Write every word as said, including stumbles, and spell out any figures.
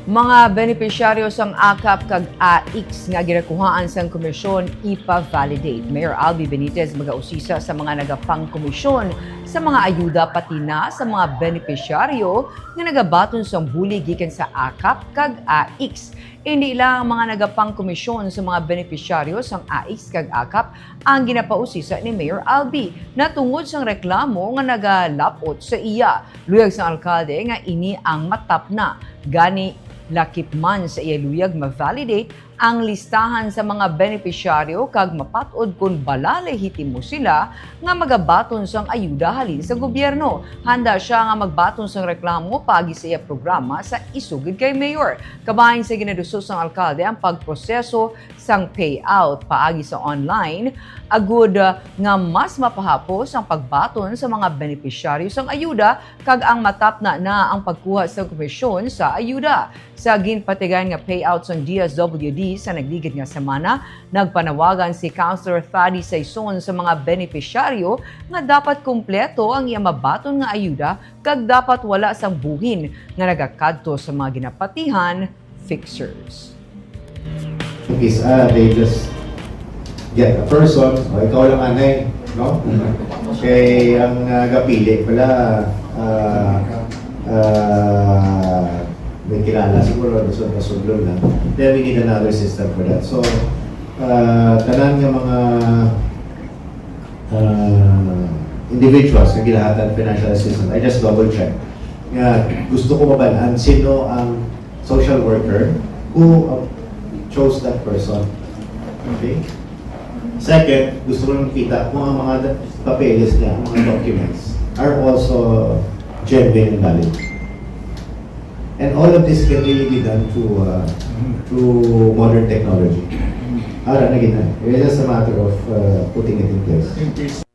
Mga benepisyaryo sang akap kag AICS nga ginakuhaan sang komisyon, ipa-validate. Mayor Albee Benitez magausisa sa mga nagapangkomisyon sa mga ayuda, pati na sa mga benepisyaryo nga nagabaton sang bulig gikan sa akap kag AICS. Indi lang ang mga nagapangkomisyon sa mga benepisyaryo sang AICS kag akap ang ginapausisa ni Mayor Albee, natungod sang reklamo nga nagalap-ot sa iya. Luyag sang alkalde nga ini ang matapna. Gani, lakip man sa iya luyag ma-validate ang listahan sa mga benepisyaryo kag mapat-od kon bala lehitimo sila nga magabaton sang ayuda halin sa gobyerno. Handa sia nga magbaton sang reklamo paagi sa iya programa sa Isugid kay Mayor. Kabahin sa ginaduso sang alkalde ang pagproseso sang payout paagi sa online, agud, uh, nga mas mapahapos ang pagbaton sa mga benepisyaryo sang ayuda kag ang matapna na ang pagkuha sa komisyon sa ayuda. Sa ginpatigayon nga payout sang D S W D sa nagligid nga semana, nagpanawagan si Councilor Thady Saison sa mga benepisyaryo nga dapat kompleto ang iya mabaton nga ayuda kag dapat wala sang buhin nga nagakadto sa mga ginapatihan fixers. Is, ah, they just get a person, o ikaw lang, anay, no? Kay ang, ah, gapili pala, ah, ah, may kilala siguro, gusto na sudlon lang. Then we need another system for that. So, ah, tanan nga mga, ah, individuals nga ginahatag financial assistance, I just double check nga gusto ko mabalaan sino ang social worker who, uh, chose that person. Okay? Second, gusto ko lang makita kung ang mga da- papeles niya, ang mga documents, are also genuine and valid. And all of this can really be done through, uh, through modern technology. Ara na gid na. It's just a matter of, uh, putting it in place.